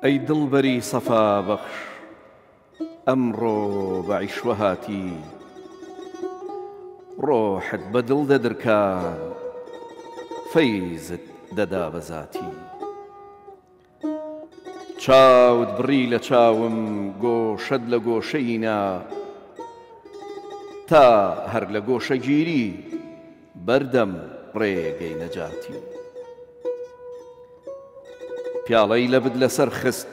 ئەی دڵبەری سەفا بەخش ئەمڕۆ بە عیشوە هاتی ڕۆحت بە دڵ دەدرکان فەیزت دەدا بە زاتی چاوت بڕی لە چاوم گۆشەت لە گۆشەی نا تا هەر لە گۆشەگیری بەردەم ڕێگەی نەجاتی. پیاڵەی لەبت لەسەر خست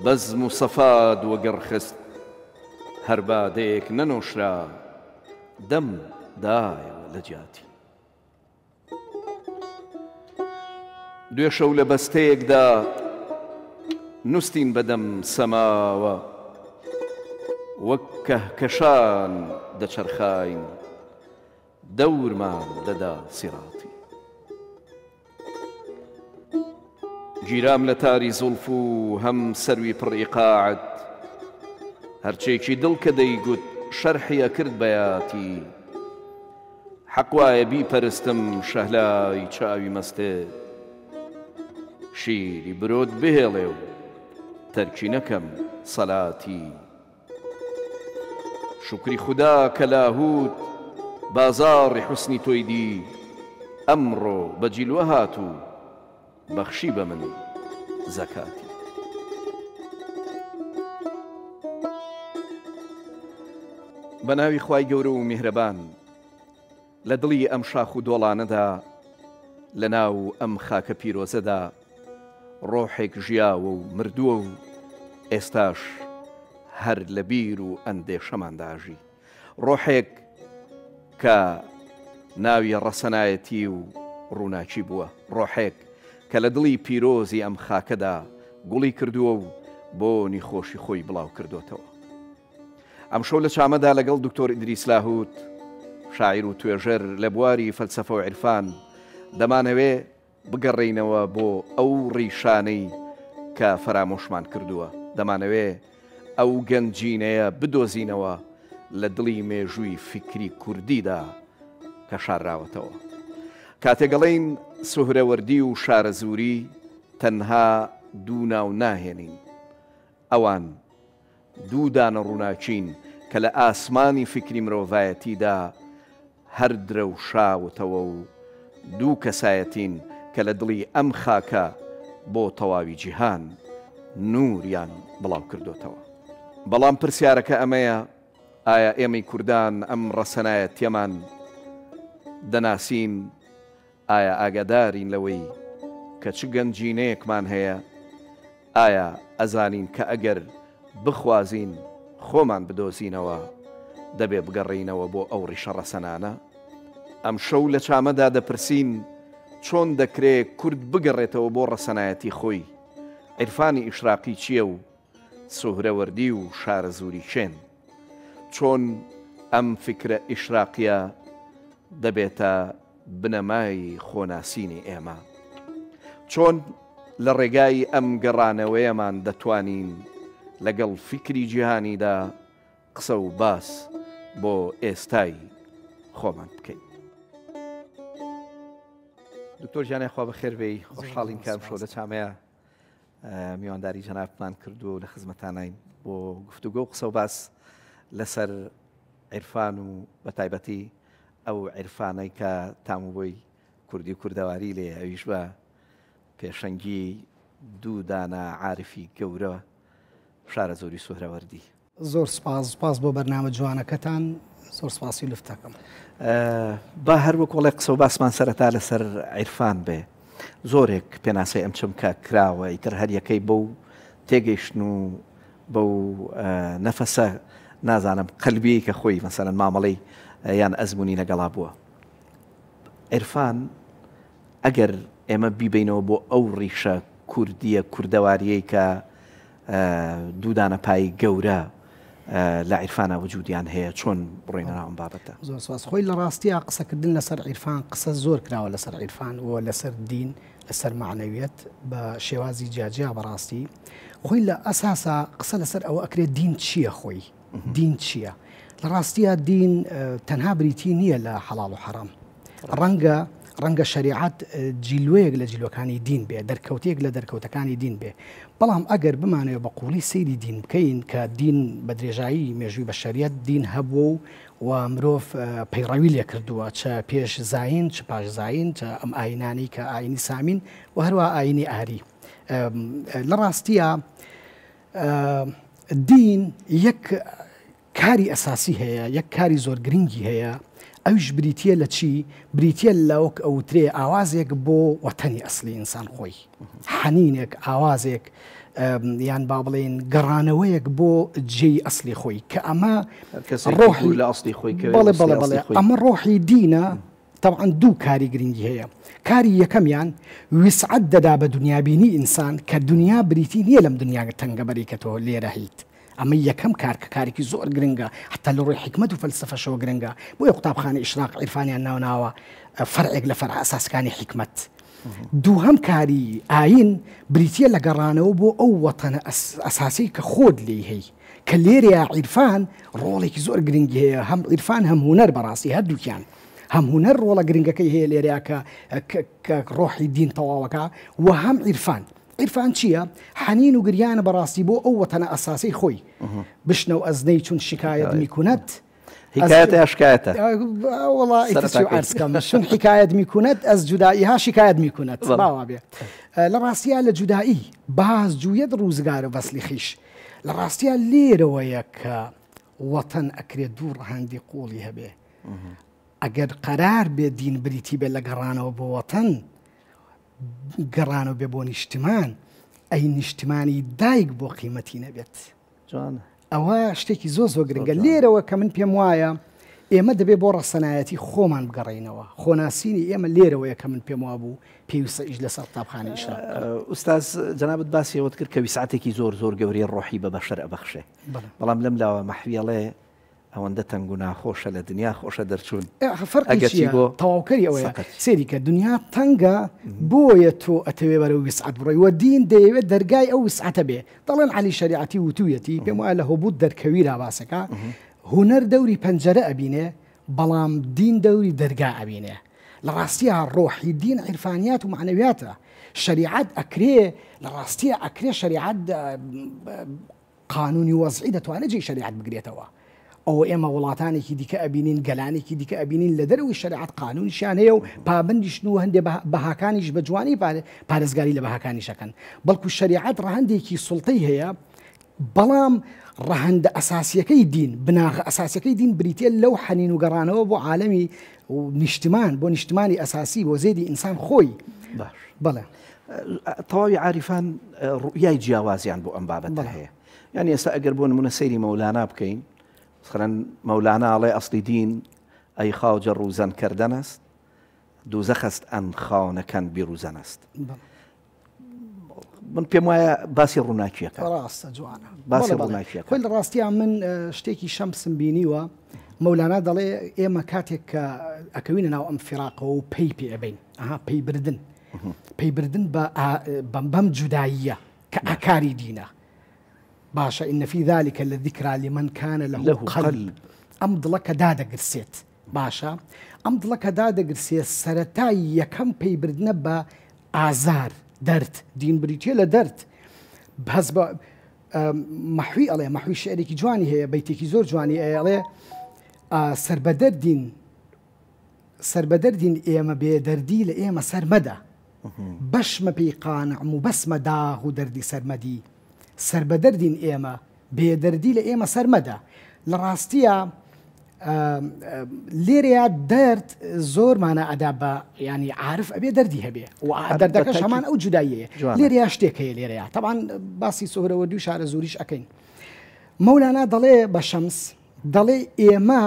بەزم و سەفات وەگەڕ خست هەر بادەیەک نەنۆشرا دەم دایەوە لە جیاتی. دوێشەو لە بەستەیەکدا نوستین بەدەم سەماوە وەک کەهکەشان دەچەرخاین دەورمان دەدا سیڕاتی. گیرام لە تاری زوڵف و هەم سەروی پڕ ئیقاعت هەرچێکی دڵ کە دەیگوت شەرحی ئەکرد بەیاتی حەق وایە بیپەرستم شەهلای چاوی مەستت شیری برۆت بهێڵێ و تەرکی نەکەم سەلاتی. شوکری خودا کە لاهوت بازاڕی حوسنی تۆی دی ئەمڕۆ بە جیلوە هات و بەخشی بە من زەکاتی. بە ناوی خوای گەورە و میهرەبان لە دڵی ئەم شاخ و دۆڵانەدا لە ناو ئەم خاکە پیرۆزەدا ڕۆحێک ژیاوە و مردووە و ئێستاش هەر لە بیر و ئەندێشەماندا ئەژی. ڕۆحێک کە ناوی ڕەسەنایەتی و ڕووناکی بووە. ڕۆحێک کە لە دڵی پیرۆزی ئەم خاکەدا گوڵی کردووە و بۆنی خۆشی خۆی بڵاو کردۆتەوە. ئەمشەو لە چامەدا لەگەڵ دکتۆر ئیدریس لاهوت، شاعیر و توێژەر لە بواری فەلسەفە و عیرفان، دەمانەوێ بگەڕێینەوە بۆ ئەو ڕیشانەی کە فەرامۆشمان کردووە، دەمانەوێ ئەو گەنجینەیە بدۆزینەوە لە دڵی مێژووی فیکری کوردیدا کە شارراوەتەوە. کاتێک ئەڵێین سوهرەوەردی و شارەزووری تەنها دوو ناو ناهێنین، ئەوان دوو دانە ڕووناکین کە لە ئاسمانی فیکری مرۆڤایەتیدا هەر درەوشاوتەوە و دوو کەسایەتین کە لە دڵی ئەم خاکە بۆ تەواوی جیهان نووریان بڵاو کردۆتەوە. بەڵام پرسیارەکە ئەمەیە ئایا ئێمەی کوردان ئەم ڕەسەنایەتیەمان دەناسین؟ ئایا ئاگادارین لەوەی کە چ گەنجینەیەکمان هەیە؟ ئایا ئەزانین کە ئەگەر بخوازین خۆمان بدۆزینەوە دەبێ بگەڕێینەوە بۆ ئەو ڕیشە ڕەسەنانە؟ ئەمشەو لە چامەدا دەپرسین چۆن دەکرێ کورد بگەڕێتەوە بۆ ڕەسەنایەتی خۆی؟ عیرفانی ئیشراقی چییە و سوهرەوەردی و شارەزووری کێن؟ چۆن ئەم فیکرە ئیشراقییە دەبێتە بنەمای خۆناسینی ئێمە؟ چۆن لە ڕێگای ئەم گەڕانەوەیەمان دەتوانین لەگەڵ فیکری جیهانیدا قسە و باس بۆ ئێستای خۆمان بکەین؟ دکتۆر گیان یاخوا بەخێر بێی، خۆشحاڵین کە ئەمشەو لە چامەیە میوانداری جەنابتمان کردووە و لە خزمەتانین بۆ گفتوگۆ و قسە و باس لەسەر عیرفان و بە تایبەتی ئەو عیرفانەی کە تام و بۆی کوردی و کوردەواری لێ ئەویش بە پێشەنگی دوو دانە عارفی گەورە شارەزووری سوهرەوەردی. زۆر سپاس سپاس بۆ بەرنامە جوانەکەتان زۆر سپاسی لفت دەکەم. با هەر وەک وەڵێ قسە و باسمان سەرەتا لەسەر عیرفان بێ زۆرێک پێناسەی ئەم چەمکە کراوە ئیتر هەر یەکەی بەو تێگەیشتن و بەو نەفەسە نازانم قەلبیەی کە خۆی مەسەلەن مامەڵەی یان ئەزموونی لەگەڵا بووە عیرفان ئەگەر ئێمە بیبەینەوە بۆ ئەو ڕیشە کوردیە کوردەواریەی کە دوو دانە پای گەورە لە عیرفانا وجودیان هەیە چۆن بڕۆینە ناو ئەم بابەتە؟ زۆر سپاس. خۆی لە ڕاستیا قسەکردن لەسەر عیرفان قسە زۆر کراوە لەسەر عیرفان و لەسەر دین لەسەر مەعنەویەت بە شێوازی جیاجیا بەڕاستی خۆی لە ئەساسا قسە لەسەر ئەوە ئەکرێت دین چییە خۆی دین چییە؟ لە ڕاستیا دین تەنها بریتی نییە لە حەڵاڵ و حەرام. ڕەنگە ڕەنگە شەریعەت جیلوەیەک لە جیلوەکانی دین بێ، دەرکەوتەیەک لە دەرکەوتەکانی دین بێ، بەڵام ئەگەر بمانەوێ بە قووڵی سەیری دین بکەین کە دین بە درێژایی مێژووی بەشەریەت دین هەبووە و و مرۆڤ پەیڕەوی لێ کردووە چ پێش زایین چ پاش زایین چ ئەم ئایینانەی کە ئایینی سامین و هەروەها ئایینی ئاری لە ڕاستییا دین یەک کاری ئەساسی هەیە، یەک کاری زۆر گرنگی هەیە، ئەویش بریتییە لە چی؟ بریتییە لە وەک ئەوترێ ئاوازێک بۆ وەتەنی ئەسلی ئینسان خۆی، حەنینێک، ئاوازێک، یان با بڵێین گەڕانەوەیەک بۆ جێی ئەسلی خۆی، کە ئەمە ڕۆحی لە ئەسلی خۆی کەوێ، بەڵێ بەڵێ بەڵێ ئەمە ڕۆحی دینە. تەبعەن دوو کاری گرنگی هەیە، کاری یەکەمیان ویسعەت دەدا بە دونیابینی ئینسان کە دونیا بریتی نییە لەم دونیا تەنگەبەرەی کە تۆ لێرە هەیت، ئەمە یەکەم کار کە کارێکی زۆر گرنگە حەتا لە ڕووی حیکمەت و فەلسەفەشەوە گرنگە، بۆیە قوتابخانەی ئیشراق عیرفانیان ناوناوە فەرعێک لە فەرعە ئەساسەکانی حیکمەت. دووهەم کاری ئایین بریتییە لە گەڕانەوە بۆ ئەو وەتەنە ئەساسەی کە خۆت لێی هەی، کە لێرەیا عیرفان ڕۆڵێکی زۆر گرنگی هەیە، هەم عیرفان هەم هونەر بەڕاستی هەردووکیان. هەم هونەر ڕۆڵە گرنگەکەی هەیە لێرەیا کە کە ڕۆحی دین تەواوەکا و هەم عیرفان. عیرفان چییە؟ حەنین و گریانە بەڕاستی بۆ ئەو وەتەنە ئەساسەی خۆی. بشنەو ئەزنەی چون شکایەت میکونەت. حکایەتە یا شکایەتە؟ وەڵا ئیتر چی عەرز کەم. چون حکایەت میکونەت ئەز جوداییها شکایەت میکونەت. با وا بێ. لە ڕاستیا لە جودایی باز جویەت ڕوزگار وەسلی خیش. لە ڕاستیا لێرەوەیە کە وەتەن ئەکرێ دوو ڕەهەندی قووڵی هەبێ. ئەگەر قەرار بێ دین بریتی بێ لە گەڕانەوە بۆ وەتەن، گەڕانەوە بێ بۆ نیشتمان، ئەی نیشتمانی دایک بۆ قیمەتی نەبێت؟ جوانە. ئەوە شتێکی زۆر زۆر گرنگە. لێرەوە کە من پێم وایە ئێمە دەبێ بۆ ڕەسەنایەتی خۆمان بگەڕێینەوە. خۆناسینی ئێمە لێرەوەیە کە من پێم وابوو پێویستە ئیش لەسەر قوتابخانەی ئیشراق بکەم. ئوستاز جەنابت باسی ئەوەت کرد کە ویسعەتێکی زۆر زۆر گەورەی ڕۆحی بە بەشەر ئەبەخشێ. بەڵام لەم لاوە مەحوی ئەڵێ ئەوەندە تەنگ و ناخۆشە لە دنیا خۆشە دەرچوون. فەرقی چییە؟ تەواوکەری ئەوەیە سەیری کە دنیا تەنگە بۆیە تۆ ئەتەوێ بەرەو ویسعەت بڕۆی وە دین دەیەوێت دەرگای ئەو ویسعەتە بێ. دەڵێن عەلی شەریعەتی وتوویەتی پێم وایە لە هۆبوت دەرکەویرا باسەکە هونەر دەوری پەنجەرە ئەبینێ بەڵام دین دەوری دەرگا ئەبینێ. لە ڕاستیا ڕۆحی دین عیرفانیات و مەعنەویاتە. شەریعەت ئەکرێ لە ڕاستیا ئەکرێ شەریعەت قانونی وەزعی دەتوانێت جێی شەریعەت بگرێتەوە. ئەوە ئێمە وڵاتانێکی دیکە ئەبینین، گەلانێکی دیکە ئەبینین لە دەرەوەی شەریعەت قانونیشیان هەیە و پابەندیشن و هەندێ بەهاکانیش بە جوانی پارێزگاری لە بەهاکانیش ئەکەن. بەڵکو شەریعەت ڕەهەندێکی سوڵتەی هەیە، بەڵام ڕەهەندە ئەساسیەکەی دین، بناغە ئەساسیەکەی دین بریتیە لەو حەنین و گەڕانەوە بۆ عالەمی نیشتمان، بۆ نیشتمانی ئەساسی، بۆ زێدی ئینسان خۆی. باش. بەڵێ. تەواوی عاریفان ڕوئیای جیاوازیان بۆ ئەم بابەتە هەیە. یعنی ئێستا ئەگەر بۆ نمونە سەیری مەولانا بکەین، مثلا مەولانا ئەڵێ ئەسڵی دین ئەی خاوجە ڕووزەن کردن است، دوزەخ است ئەن خاونەکەن بیڕوزەن است. من پێم وایە باسی ڕووناکیەکە. ڕاستە جوانە. باسی ڕووناکیەکە. خۆی لە ڕاستیا من شتێکی شەمسم بینیوە، مەولانا دەڵێ ئێمە کاتێک کە ئەکەوینە ناو ئەم فیراقەوە و پەی پێ ئەبەین، ئەها پەیبردن، پەیبردن بەم جوداییە کە ئاکاری دینە. باشە إن في ذلك لذكرى لمن كان له قلب، ئەم دڵە کە دادەگرسێت، باشە ئەم دڵە کە دادەگرسێ سەرەتای یەکەم پەیبردنە بە ئازار، دەرد، دین بریتیە لە دەرد. هەست بە مەحوی ئەڵێ، مەحوی شعرێکی جوانی هەیە، بەیتێکی زۆر جوانی هەیە، ئەڵێ سەربەدەردین، سەربەدەردین ئێمە بێدەردی لە ئێمە سەرمەدە، بەشمە پێی قانعم و بەسمە داغ و دەردی سەرمەدی، سەربەدەردین ئێمە بێدەردی لە ئێمە سەرمەدە. لە ڕاستیە لێرەیە دەرد زۆر مانا ئەدا بە ینی عارف ئەبێ دەردی هەبێ و دەردەکەش هەمان ئەو جوداییە. لێرەیە شتێک هەیە لێرەیە تەبعەن باسی سوهرەوەردی و شارەزووریش ئەکەین. مەولانا دەڵێ بە شەمس، دەڵێ ئێمە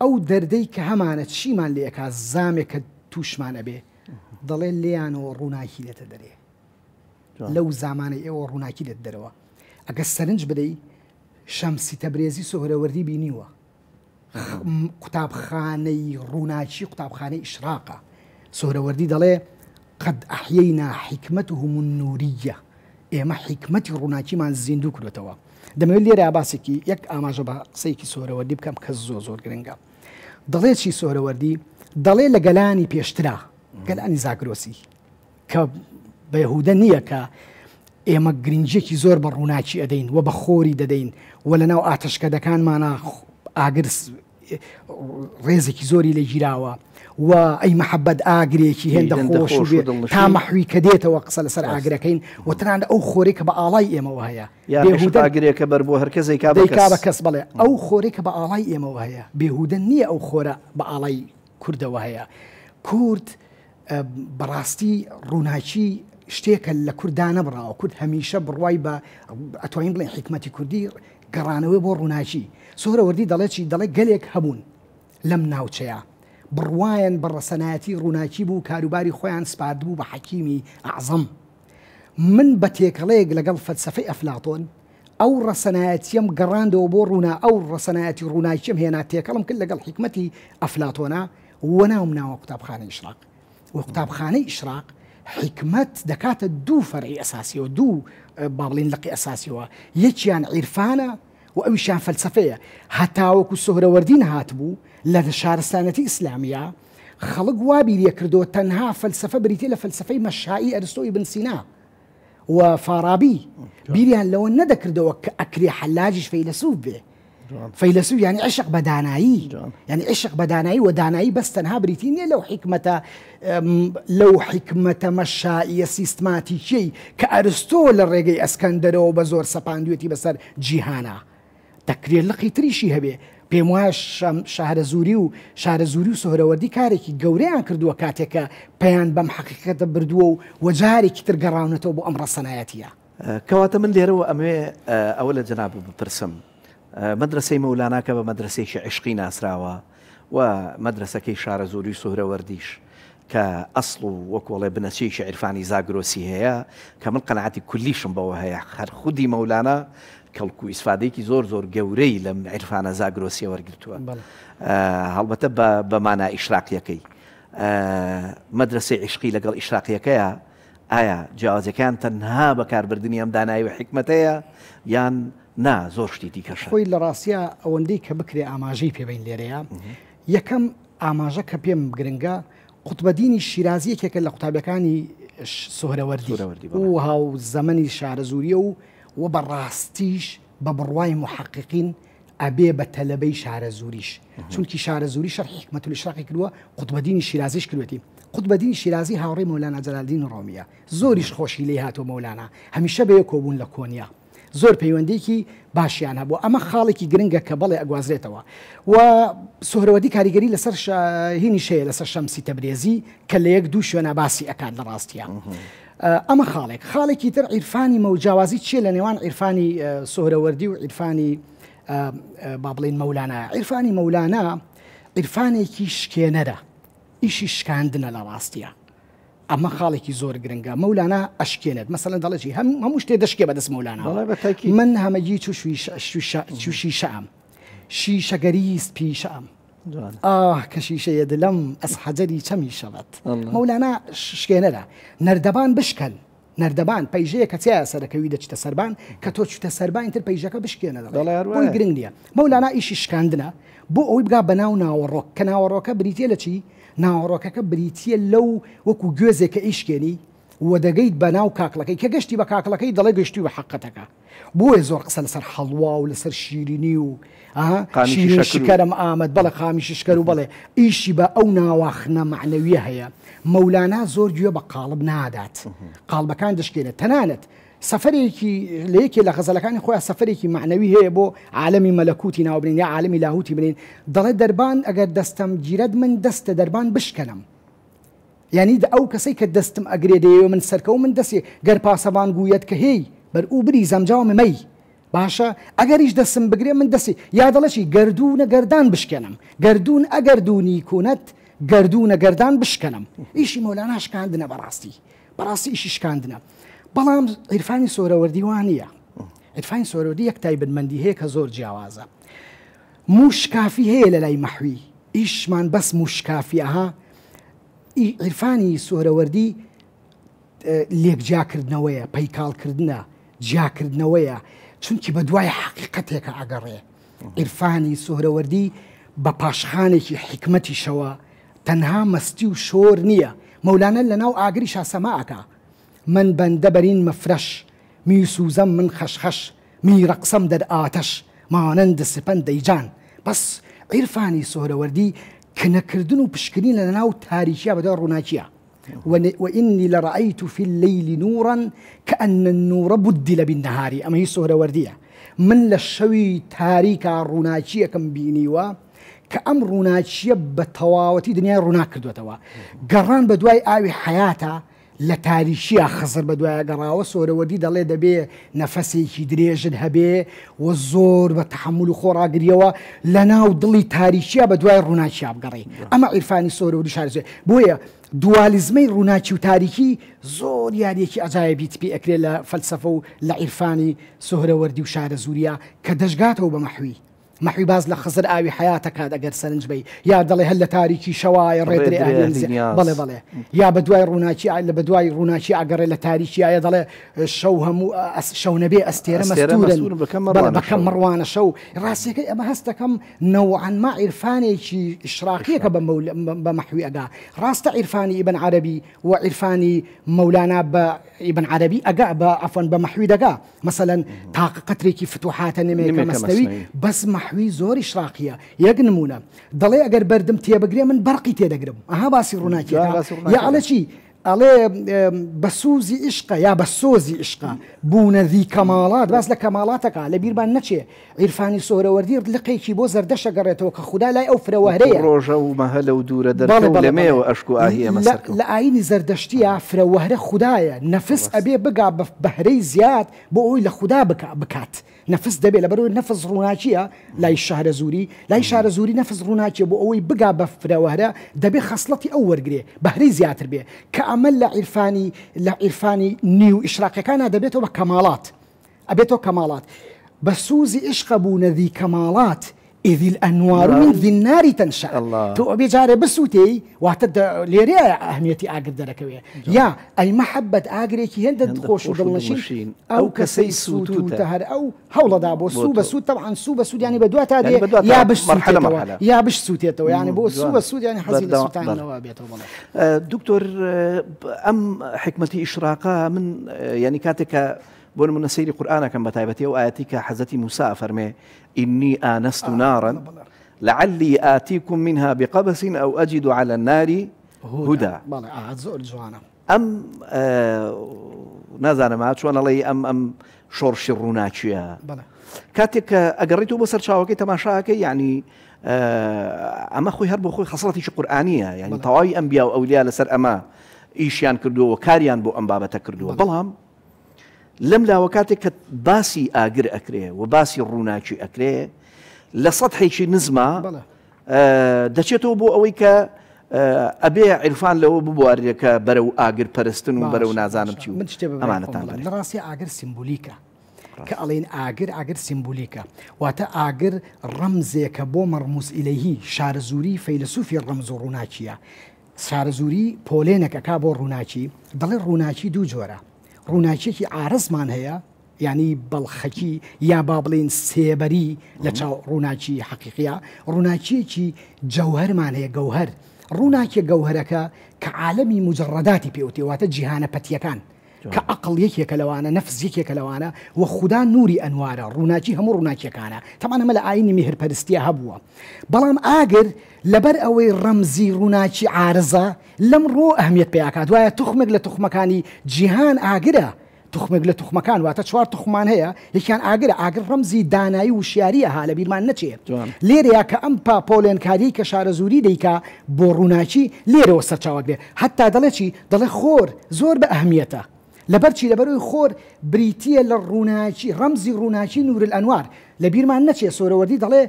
ئەو دەردەی کە هەمانە چیمان لێ ئەکا، زامێک کە تووشمان ئەبێ، دەڵێ لێیانەوە ڕووناکی لێتە دەرێ. لەو زامانەی ئێوە ڕووناکی لێت دەرەوە. ئەگەر سەرنج بدەی شەمسی تەبرێزی سوهرەوەردی بینیوە، قوتابخانەی ڕووناکی قوتابخانەی ئیشراقە. سوهرەوەردی دەڵێ قد ئەحیەینا حیکمەتهم النوریە، ئێمە حیکمەتی ڕووناکیمان زیندوو کردوێتەوە. دەمەوێت لێرە باسێکی یەک ئاماژە بە قسەیەکی سوهرەوەردی بکەم کە زۆر زۆر گرنگە. دەڵێ چی سوهرەوەردی؟ دەڵێ لە گەلانی پێشترا، گەلانی زاگرۆسی، کە بێهودە نییە کە ئێمە گرنگیەکی زۆر بە ڕووناکی ئەدەین و بە خۆری دەدەین و لە ناو ئاتەشکەدەکانمانە ئاگر ڕێزێکی زۆری لێ گیراوە و ئەی مەحەبەت ئاگرێکی هێندە خۆش و بێ تا مەحوی کە دێتەوە قسە لەسەر ئاگرەکەین و تەنانەت ئەو خۆرەی کە بە ئاڵای ئێمەوە هەیە بێهودە ئاگرێکە بەر بۆ هەر کەس دەیکا بە دەیکا بە کەس بەڵێ ئەو خۆرەی کە بە ئاڵای ئێمەوە هەیە بێهودە نییە ئەو خۆرە بە ئاڵای کوردەوە هەیە کورد بەڕاستی ڕووناکی شتێکە لە کورد دانەبڕاوە، کورد هەمیشە بڕوای بە ئەتوانین بڵێین حیکمەتی کوردی گەڕانەوەی بۆ ڕووناکی. سوهرەوەردی دەڵێ چی؟ دەڵێ گەلێک هەبوون لەم ناوچەیە بڕوایان بە ڕەسەنایەتی ڕووناکی بوو، کاروباری خۆیان سپاردبوو بە حەکیمی ئەعزەم. من بە تێکەڵەیەک لەگەڵ فەلسەفەی ئەفلاتۆن ئەو ڕەسەنایەتییەم گەڕاندەوە بۆ ڕوونا ئەو ڕەسەنایەتی ڕووناکییەم هێنا تێکەڵم کرد لەگەڵ حیکمەتی ئەفلاتۆنا و ناوم ناوە قوتابخانەی ئیشراق و قوتابخانەی ئیشراق حیکمەت دەکاتە دوو فەرعی ئەساسیەوە دوو با بڵێین لقی ئەساسیەوە یەکیان عیرفانە و ئەویشیان فەلسەفەیە هەتاوەکو سوهرەوەردی نەهاتبوو لە شارستانەتی ئیسلامیە خەڵک وا بیریەکردەوە تەنها فەلسەفە بریتیە لە فەلسەفەی مەشائی ئەرستۆ ئیبن سینا و فارابی بیریان لەوە نەدەکردەوە کە ئەکرێ حەلاجیش فەیلەسوف بێ فەیلەسوف یعنی عشق بە دانایی یعنی عشق بە دانایی و دانایی بەس تەنها بریتی نییە لەو حیکمەتە لەو حیکمەتە مەشاییە سیستماتیکیەی کە ئەرستۆ لە ڕێگەی ئەسکەندەرەوە بە زۆر سەپاندوێتی بەسەر جیهانا دەکرێت لقی تریشی هەبێ. پێم وایە شەهرەزووری و شارەزووری و سوهرەوەردی کارێکی گەورەیان کردووە کاتێک کە پەیان بەم حەقیقەتە بردووە و و جارێکی تر گەڕاونەتەوە بۆ ئەم ڕەسەنایەتییە. کەواتە من لێرەوە ئەمەوێ ئەوە لە جەنابت بپرسم، مەدرەسەی مەولانا کە بە مەدرەسەیەکی عیشقی ناسراوە و مەدرەسەکەی شارەزووری و سوهرەوەردیش کە ئەسڵ و وەکو ئەڵێ بنەچەیەکی عیرفانی زاگرۆسی هەیە کە من قەناعەتی کولیشم بەوە هەیە هەر خودی مەولانا کەڵک و ئیسفادەیەکی زۆر زۆر گەورەی لەم عیرفانە زاگرۆسیە وەرگرتووە هەڵبەتە بە مانا ئیشراقیەکەی مەدرسەی عیشقی لەگەڵ ئیشراقیەکەیە ئایا جیاوازەکان تەنها بەکاربردنی ئەم دانایی و حیکمەتەیە یان نا زۆر شتی دیکەشە؟ خۆی لە ڕاستیا ئەوەندەی کە بکرێ ئاماژەی پێ بەین لێرەیە یەکەم ئاماژە کە پێم گرنگە قوتبەدینی شیرازی یەکێکە لە قوتابیەکانی سوهرەوەردی و هاو زەمەنی شارەزووریە و و بە ڕاستیش بە بڕوای محەقیقین ئەبێ بە تەلەبەی شارەزووریش چونکی شارەزووری شەرحی حکمەت الاشراقی کردووە قوتبەدینی شیرازیش کردوێتی قوتبەدینی شیرازی هاوڕێی مەولانا جەلالدین ڕۆمیە زۆریش خۆشی لێی هاتووە مەولانا هەمیشە بەیەکەوە بوون لە کۆنیا زۆر پەیوەندیەکی باشیان هەبوو ئەمە خاڵێکی گرنگە کە بەڵێ ئەگوازرێتەوە و سوهرەوەردی کاریگەری لەسەر هینیش هەیە لەسەر شەمسی تەبرێزی کە لە یەک دوو شوێنە باسی ئەکات لە ڕاستیە ئەمە خاڵێک خاڵێکی تر عیرفانی مەوجاوازی چییە لە نێوان عیرفانی سوهرەوەردی و عیرفانی با بڵین مەولانا عیرفانی مەولانا عیرفانێکی شکێنەرە ئیشی شکاندنە لە ڕاستیە ئەمە خاڵێکی زۆر گرنگە مەولانا ئەشکێنێت مەسەلەن دەڵێ چی هەم هەموو شتێ دەشکێ بەدەست مەولانا من هەمەگی چو شویشەم شیشەگەریست پیشەم ئاه کە شیشەیە دلم ئەس حەجەری چەمی شەوەت مەولانا شکێنەرە نەردەبان بشکەن نەردەبان پەیژەیە کە تیایا سەرەکەوی دەچیتە سەربان کە تۆ چوتە سەربان ئیتر پەیژەکە بشکێنە دەڵێ بۆی گرنگ نییە مەولانا ئیشی شکاندنە بۆ ئەوەی بگا بە ناو ناوەڕۆک کە ناوەڕۆکە بریتیە لە چی ناوەڕۆکەکە بریتیە لەو وەکو گوێزێک کە ئیشکێنی و دەگەیت بە ناو کاکڵەکەی کە گەشتی بە کاکڵەکەی دەڵێ گەشتوی بە حەقەتەکە بۆیە زۆر قسە لەسەر حەڵوا و لەسەر شیرینی و شیرین شکەرم ئامەد بەڵێ قامیشی شکەر و بەڵێ ئیشی بە ئەو ناواخنە مەعنەویە هەیە مەولانا زۆر گوێ بە قاڵب نادات قاڵبەکان دەشکێنێت تەنانەت سەفەرێکی لە یەکێ لە غەزەلەکانی خۆیان سەفەرێکی مەعنەوی هەیە بۆ عالەمی مەلەکوتی ناو بنین یا عالەمی لاهوتی بنین دەڵێ دەربان ئەگەر دەستەم گیرەت من دەستە دەربان بشکەنم یانی دە ئەو کەسەی کە دەستم ئەگرێ دەیەوێ من سەرکەوم من دەسێ گەر پاسەبان گوویەت کە هێی بەر ئوو بری زەمجاو مەی باشە ئەگەریش دەسم بگرێ من دەسێ یا دەڵێ چی گەردوونە گەردان بشکێنم گەردوون ئەگەردوونی کوونەت گەردوونە گەردان بشکەنم ئیشی مەولانا شکاندنە بەڕاستی بەڕاستی ئیشی شکاندنە بەڵام عیرفانی سۆرەوەردی وا نییە عیرفانی سۆرەوەردی یەک تایبەتمەندی هەیە کە زۆر جیاوازە موشکافی هەیە لە لای مەحوی ئیشمان بەس موشکافی ئەها عیرفانی سوهرەوەردی لێک جیاکردنەوەیە پەیکاڵکردنە جیاکردنەوەیە چونکی بە دوای حەقیقەتێکە ئەگەڕێ عیرفانی سوهرەوەردی بە پاشخانێکی حیکمەتیشەوە تەنها مەستی و شۆر نییە. مەولانا لە ناو ئاگریشا سەما ئەکا. من بەندە بەرین مفرەش، می سوزەم من خەشخەش، می رەقسەم دەر ئاتەش، مانەند سپەند دەیجان. بەس عیرفانی سوهرەوەردی کنەکردن و پشکنین لە ناو تاریکیا بەدوای ڕووناکیە. وانی لرأیت فی اللیل نورا کأن النور بدل بالنهار ئەمە هی سوهرەوەردیە. من لە شەوی تاریکا ڕووناکیەکم بینیوە کە ئەم ڕووناکیە بە تەواوەتی دنیای ڕووناک کردوێتەوە. گەڕان بە دوای ئاوی حەیاتە لە تاریکیا خزر بە دوایا گەڕاوە، سۆرەوەردی دەڵێ دەبێ نەفەسێکی درێژت هەبێ و زۆر بە تەحەمول و خۆڕاگریەوە لە ناو دڵی تاریکیا بە دوای ڕووناکیا بگەڕێی. ئەمە عیرفانی سۆرەوەردی شارەزوورە. بۆیە دوالیزمەی ڕووناکی و تاریکی زۆر یاریەکی عەجایەبیت پێ ئەکرێ لە فەلسەفە و لە عیرفانی سوهرەوەردی و شارەزووریا کە دەشگاتەوە بە مەحوی. مەحوی باس لە خزر ئاوی حەیات ئەکات ئەگەر سەرنج بەی یا دەڵێ هەر لە تاریکی شەوایە ڕێ درێ ئەهلی نزیک بەڵێ بەڵێ یا بە دوای ڕووناکی لە بە دوای ڕووناکی ئەگەڕێ لە تاریکی ئایا دەڵێ شەو هەموو شەو نەبێ ئەستێرە مەستوورن بەڵێ بەکەم مەڕوانە شەو ڕاستیەکەی ئەمە هەست دەکەم نەوعەن ما عیرفانێکی ئیشراقیەکە بە بە مەحوی ئەگا ڕاستە عیرفانی ئیبن عەرەبی و عیرفانی مەولانا بە ئیبن عەرەبی ئەگا بە عەفوەن بە مەحوی دەگا مەسەلەن تاقە قەترێکی فتوحاتە نمێکە مەسنەوی بەس مەحوی زۆر ئیشراقیە یەک نمونە دەڵێ ئەگەر بەردم تێبگرێ من بەرقی تێدەگرم ئەها باسی ڕووناکیەکە یا ئەڵێ چی ئەڵێ بە سوزی عشقە یا بە سۆزی عشقە بوونە ذی کەماڵات باس لە کەماڵاتەکە لە بیرمان نەچێ عیرفانی سۆرەوەردی لقێکی بۆ زەردەشە گەڕێتەوە کە خودا لای ئەو فرەوەهرەیە. ڕۆژە و مەهە لەو دوورە دەرکەو لەمێوە ئەشک و ئاهی ئێمە سەرکەوت. لە ئایینی زەردەشتییا فرەوەهرە خودایە، نەفس ئەبێ بگا بە بەهرەی زیاد بۆ ئەوەی لە خودا بکات، نەفس دەبێ لەبەرئەوەی نەفس ڕووناکییە لای شەهرەزووری، لای شارەزووری نەفس ڕووناکییە بۆ ئەوەی بگا بە فرەوەهرە دەبێ خەسڵەتی ئەو وەرگرێ بەهرەی زیاتر بێ کە ئەمە لە عیرفانی لە عیرفانی نیو ئیشراقیەکانا دەبێتەوە بە کەماڵات. ئەبێتۆ کەماڵات بە سوزی عیشقە بوونە ذی کەماڵات اذ الانوار من ذی النار تنشا تۆ ئەبێ جارێ بسوتێی واتە لێرەیە ئەهمیەتی ئاگر دەرەکەوێ یا ئەی مەحەبەت ئاگرێکی هێندە خۆش و دڵنشین ئەو کەسەی سوتوتە هەر ئەو هەوڵەدا بۆ سوو بە سوود تەبعەن سوو بە سوود یانی بە دوا تا دێ یا بشسوتێتەوە یا بشسوتێتەوە یانی بۆ سوو بە سوود یانی حەزی لە سوتانەوە بێتەوە بەڵێ. دکتۆر ئەم حیکمەتی ئیشراقە من یانی کاتێک کە بۆ نمونە سەیری قورئان ئەکەم بەتایبەتی ئەو ئایەتی کە حەزرەتی موسا ئەفەرمێ ئینی ئانست نارا لعلی آتیکم منها بقبس او اجد علی النار هدى بەڵێ ئا زۆر جوانە. ئەم نازانم ها چۆن ئەڵێی ئەم ئەم شۆڕشی ڕووناکیە بەڵێ کاتێک کە ئەگەڕیتەوە بۆ سەرچاوەکەی تەماشاکەی یعنی ئەمە خۆی هەر بۆ خۆی خەسڵەتێکی قورئانیە یعنی تەواوی ئەنبیا و ئەولیا لەسەر ئەمە ئیشیان کردووە و کاریان بۆ ئەم بابەتە کردووە بەڵام لەم لاوە کاتێک کە باسی ئاگر ئەکرێ و باسی ڕووناکی ئەکرێ لە سەتحێکی نزما دەچێتەوە بۆ ئەوەی کە ئەبێ عیرفان لەوە ببوارێ کە بەرەو ئاگر پەرستن و بەرەو نازانم چی و من شتێ ئەمانەتان بەرێ. لە ڕاستی ئاگر سیمبولیکە کە ئەڵێن ئاگر ئاگر سیمبولیکە واتە ئاگر ڕەمزێکە بۆ مەڕموز ئیلەیهی شارەزووری فەیلەسوفی ڕەمز و ڕووناکیە شارەزووری پۆلێنێک ئەکا بۆ ڕووناکی، دەڵێ ڕووناکی دوو جۆرە، ڕووناکیەکی عارەزمان هەیە یانی بەڵخەکی یا با بڵێین سێبەری لە چاو ڕووناکی حەقیقیە، ڕووناکیەکی جەوهەرمان هەیە گەوهەر، ڕووناکیە گەوهەرەکە کە عالەمی موجەڕەداتی پێ وتێ واتە جیهانە پەتیەکان کە عەقڵ یەکێکە لەوانە، نەفس یەکێکە لەوانە و خودا نوری ئەنوارە، ڕووناکی هەموو ڕووناکیەکانە، تەبعەن ئەمە لە ئایینی میهرپەرستیا هەبووە، بەڵام ئاگر لەبەر ئەوەی ڕەمزی ڕووناکی عارزە لەم ڕووەوە ئەهمیەت پەیاکات، وایە توخمێک لە توخمەکانی جیهان ئاگرە، توخمێک لە توخمەکان واتە چوار توخممان هەیە یەکیان ئاگرە، ئاگر ڕەمزی دانایی و وشیاریە ها لەبیرمان نەچێ لێرەیا کە ئەم پا پۆلێنکاریەی کە شارەزووری دەیکا بۆ ڕووناکی لێرەوە سەرچاوە گرێ هەتا دەڵێ چی دەڵێ خۆر زۆر بە ئەهمیەتە لەبەر چی لەبەرئەوەی خۆر بریتیە لە ڕووناکی ڕەمزی ڕووناکی نور الانوار لەبیرمان نەچێ سۆرەوەردی دەڵێ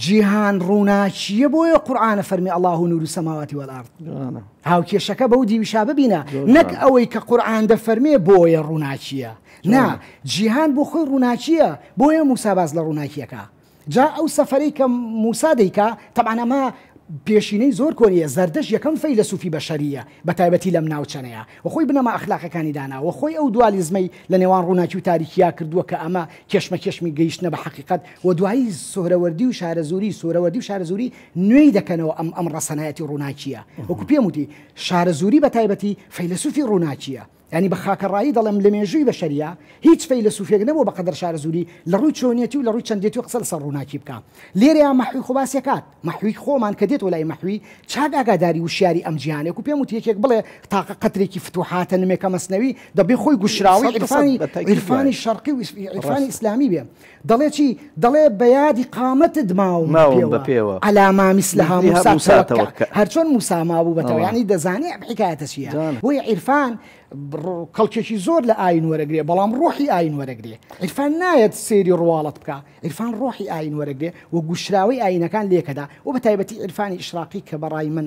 جیهان ڕووناکیە بۆیە قورئان ئەفەرمێ اللە نور السماوات والارض هاوکێشەکە بەو دیویشا ببینە نەک ئەوەی کە قورئان دەفەرمێ بۆیە ڕووناکیە نا جیهان بۆ خۆی ڕووناکیە بۆیە موسا باس لە ڕووناکیەکە جا ئەو سەفەرەی کە موسا دەیکا تەبعەن ئەمە. پێشینەی زۆر کۆنیە، زەردەشت یەکەم فەیلەسوفی بەشەرییە بە تایبەتی لەم ناوچەنەیە و خۆی بنەما ئەخلاقەکانی داناوە و خۆی ئەو دوالیزمەی لە نێوان ڕووناکی و تاریکیا کردووە کە ئەمە کێشمەکێشمی گەیشتنە بە حەقیقەت و دوایی سوهرەوەردی و شارەزووری سوهرەوەردی و شارەزووری نوێی دەکەنەوە ئەم ئەم ڕەسەنایەتی ڕووناکییە وەکو پێم وتی شارەزووری بە تایبەتی فەیلەسوفی ڕووناکییە. یانی بە خاکەڕایی دەڵێم لە مێژووی بەشەرییا هیچ فەیلەسوفێک نەبووە بە قەدەر شارەزووری لە ڕووی چۆنیەتی و لە ڕووی چەندێتی و قسە لەسەر ڕووناکی بکا. لێرەیا مەحوی خۆ باسی ئەکات. مەحوی خۆمان کە دێتەوە لای مەحوی چاک ئاگاداری وشیاری ئەم جیهانەیە. وەکوو پێم وتی یەکێک بڵێ تاقە قەترێکی فتوحاتە نمێکە مەسنەوی دەبێ خۆی گوشراوەی عیرفانی عیرفانی شەرقی و عیرفانی ئیسلامی بێ. دەڵێ چی؟ دەڵێ بە یادی قامەتت ماوم بە پێوە عەلا ما مثلها موسا تەوەکا هەرچۆن موسا مابوو بەتەوە یانی دەزانێ ئەم حیکایەتە چییە بۆیە عیرفان کەڵکێکی زۆر لە ئاین وەرەگرێ بەڵام ڕۆحی ئاین وەرەگرێ عیرفان نایەت سەیری ڕواڵەت بکا عیرفان ڕۆحی ئاین وەرەگرێ و گوشراوەی ئاینەکان لێکەدا و بە تایبەتی عیرفانی ئیشراقی کە بەڕای من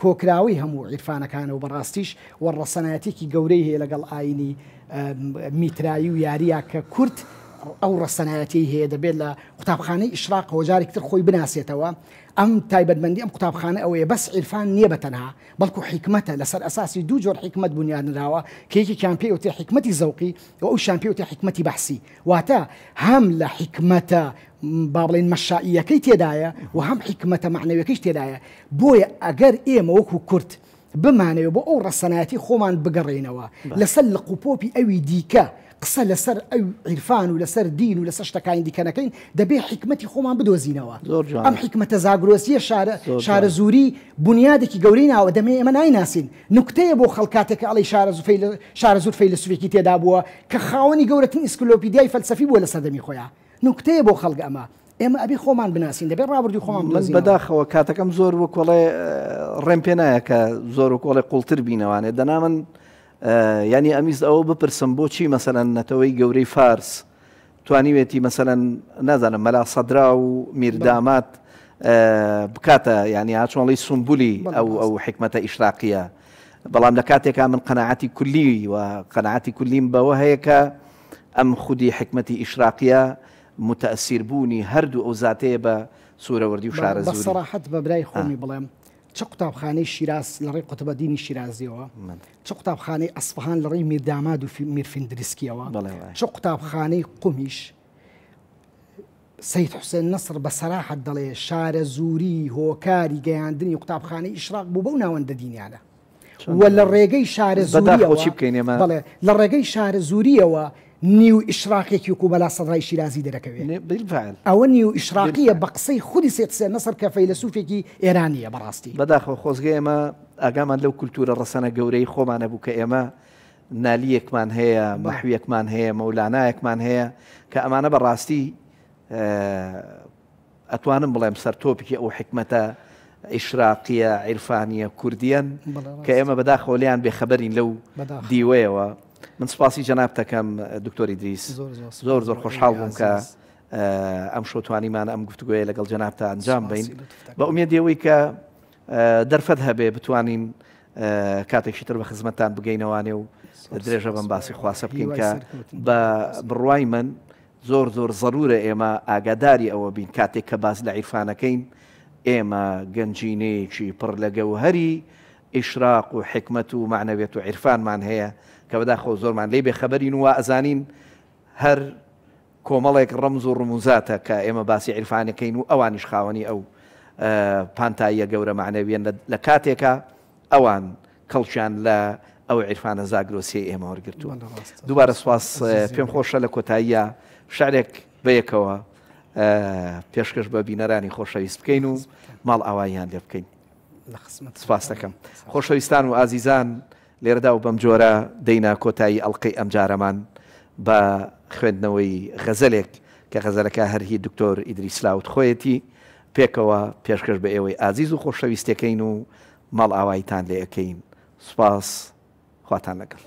کۆکراوەی هەموو عیرفانەکانە و بەڕاستیش و ڕەسەنایەتیەکی گەورەی هەیە لەگەڵ ئاینی میترایی و یاریا کە کورد ئەو ڕەسەنایەتیەی هەیە دەبێت لە قوتابخانەی ئیشراقەوە جارێکی تر خۆی بناسێتەوە ئەم تایبەتمەندی ئەم قوتابخانە ئەوەیە بەس عیرفان نییە بە تەنها بەڵکو حیکمەتە لەسەر ئەساسی دوو جۆر حیکمەت بونیاد نراوە کە یەکێکیان پێی وترێ حیکمەتی زەوقی و ئەوشیان پێی وترێ حیکمەتی بەحسی واتە هەم لە حیکمەتە با بڵێین مەشائییەکەی تێدایە و هەم حیکمەتە مەعنەویەکەیش تێدایە بۆیە ئەگەر ئێمە وەکو کورد بمانەوێ بۆ ئەو ڕەسەنایەتی خۆمان بگەڕێینەوە لەسەر لق و پۆپی ئەوی دیکە قسە لەسەر ئەو عیرفان و لەسەر دین و لەسەر شتەکانی دیکە نەکەین دەبێ حیکمەتی خۆمان بدۆزینەوە ئەم حیکمەتە زاگرۆسیە شارە شارەزووری بونیادێکی گەورەی ناوە دەمێ ئێمە نایناسین نوکتەیە بۆ خەڵک کاتێک کە ئەڵێی شارەزوور فەیلەسوفێکی تێدا بووە کە خاوەنی گەورەترین ئینسکلۆپیدیای فەلسەفی بووە لە سەردەمی خۆیا. نوکتەیە بۆ خەڵک ئەمە. ئێمە ئەبێ خۆمان بناسین، دەبێ ڕابردووی خۆمان من بدۆزینەوە. بەداخەوە کاتەکەم زۆر وەکۆڵێ ڕێم پێ نایە کە زۆر وەکۆڵێ قوڵتر بینەوانێ دەنا من یانی ئەمیست ئەوە بپرسم بۆچی مەسەلەن نەتەوەی گەورەی فارس توانیوێتی مەسەلەن نازانم مەلا سەدرا و میرداماد بکاتە یانی هاچۆنڵی سومبولی ئەو ئەو حکمەتە ئیشراقیە بەڵام لە کاتێکا من قەناعەتی کولی و قەناعەتی کولیم بەوە هەیە کە ئەم خودی حیکمەتی ئیشراقیە موتەئسیر بوونی هەردوو ئەو زاتەیە بە سورەوەردی و بە شارەزووری. سەراحەت بە برای خۆمی بڵێم چ قوتابخانەی شیراز لە ڕێی قوتبەدینی شیرازیەوە، چ قوتابخانەی ئەسفەهان لە ڕێی میرداماد و میرفیندرسکیەوە، چ قوتابخانەی قومیش، سەید حوسێن نەسڕ بە سەراحەت دەڵێ شارەزووری هۆکاری گەیاندنی قوتابخانەی ئیشراق بوو بەو ناوەندە دینیانە. و لە ڕێگەی شارەزووریەوە بەڵێ لە ڕێگەی شارەزووریەوە نیو ئیشراقێکی وەکو مەلا سەدرای شیرازی دەرەکەوێ. ئەوە نیو ئیشراقیە بە قسەی خودی سەید حسێن نەسڕ کە فەیلەسوفێکی ئێرانیە بەڕاستی. بەداخەوە خۆزگە ئێمە ئاگامان لەو کولتوورە ڕەسەنە گەورەی خۆمان هەبوو کە ئێمە نالییەکمان هەیە، مەحویەکمان هەیە، مەولانایەکمان هەیە کە ئەمانە بەڕاستی ئەتوانم بڵێم سەرتۆپی ئەو حیکمەتە ئیشراقیە عیرفانیە کوردیەن کە ئێمە بەداخەوە لێیان بێخەبەرین لەو دیوەیەوە. من سپاسی جەنابتەکەم دکتۆر ئیدریس، زۆر زۆر خۆشحاڵ بووم کە ئەمشەو توانیمان ئەم گفتوگۆیە لەگەڵ جەنابتا ئەنجام بەین بە ئومێدی ئەوەی کە دەرفەت هەبێ بتوانین کاتێکی تر بە خزمەتتان بگەینەوانێ و درێژە بەم باسی خواسە بکەین کە بە بڕوای من زۆر زۆر زەرورە ئێمە ئاگاداری ئەوە بین کاتێک کە باس لە عیرفانەکەین ئێمە گەنجینەیەکی پڕ لە گەوهەری ئیشراق و حیکمەت و مەعنەویەت و عیرفانمان هەیە کە بەداخەوە زۆرمان لێی بێخەبەرین و وا ئەزانین هەر کۆمەڵێک ڕەمز و ڕموزاتە کە ئێمە باسی عیرفانەکەین و ئەوانیش خاوەنی ئەو پانتاییە گەورە مەعنەویەن لە کاتێکا ئەوان کەڵکیان لە ئەو عیرفانە زاگرۆسیەی ئێمە وەرگرتووە. دووبارە سوپاس. پێم خۆشە لە کۆتاییا شعرێک بەیەکەوە پێشکەش بە بینەرانی خۆشەویست بکەین و ماڵئاواییان لێ بکەین. سوپاس دەکەم. خۆشەویستان و ئازیزان لێرەدا و بەمجۆرە دێینە کۆتایی ئەڵقەی ئەمجارەمان بە خوێندنەوەی غەزەلێک کە غەزەلەکە هەر هی دکتۆر ئیدریس لاوت خۆیەتی پێکەوە پێشکەش بە ئێوەی ئازیز و خۆشەویستەکەین و ماڵئاواییتان لێ ئەکەین سوپاس خواتان لەگەڵ.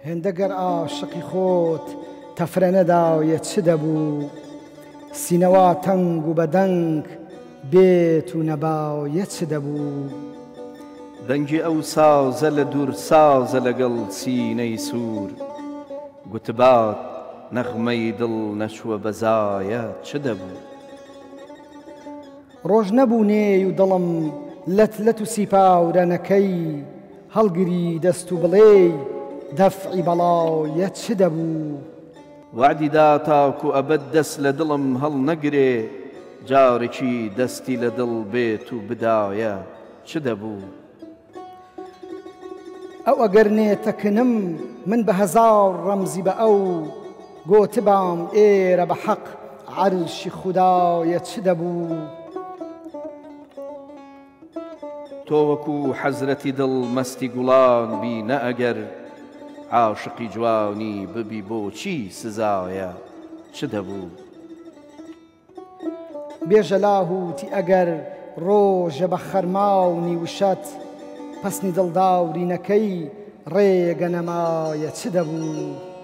هێندە گەر ئاشقی خۆت تەفرە نەدایە چ دەبوو سینەوا تەنگ و بەدەنگ بێت و نەبایە چ دەبوو. دەنگی ئەو سازە لە دوور سازە لەگەڵ سینەی سوور گوتبات. نەغمەی دڵ نەچووە بە زایە چ دەبوو؟ ڕۆژ نەبوو نێی و دڵم لەت لەت و سیپاورە نەکەی، هەڵگری دەست و بڵێی دەفعی بەڵایە چ دەبوو؟ وەعدی دا تاکو ئەبەد دەست لە دڵم هەڵنەگرێ، جارێکی دەستی لە دڵ بێت و بدایە چ دەبوو؟ ئەو ئەگەر نێتە کنم من بە هەزاڕ ڕەمزی بە ئەو گۆتبام ئێرە بە حەق عەرشی خودایە چ دەبوو؟ تۆ وەکو حەزرەتی دڵ مەستی گوڵان بی نە ئەگەر عاشقی جوانی ببی بۆچی سزایە چ دەبوو؟ بێژە لاهوتی ئەگەر ڕۆژە بە خەرماو نیوشەت پەسنی دڵداوری نەکەی ڕێگە نەمایە چ دەبوو؟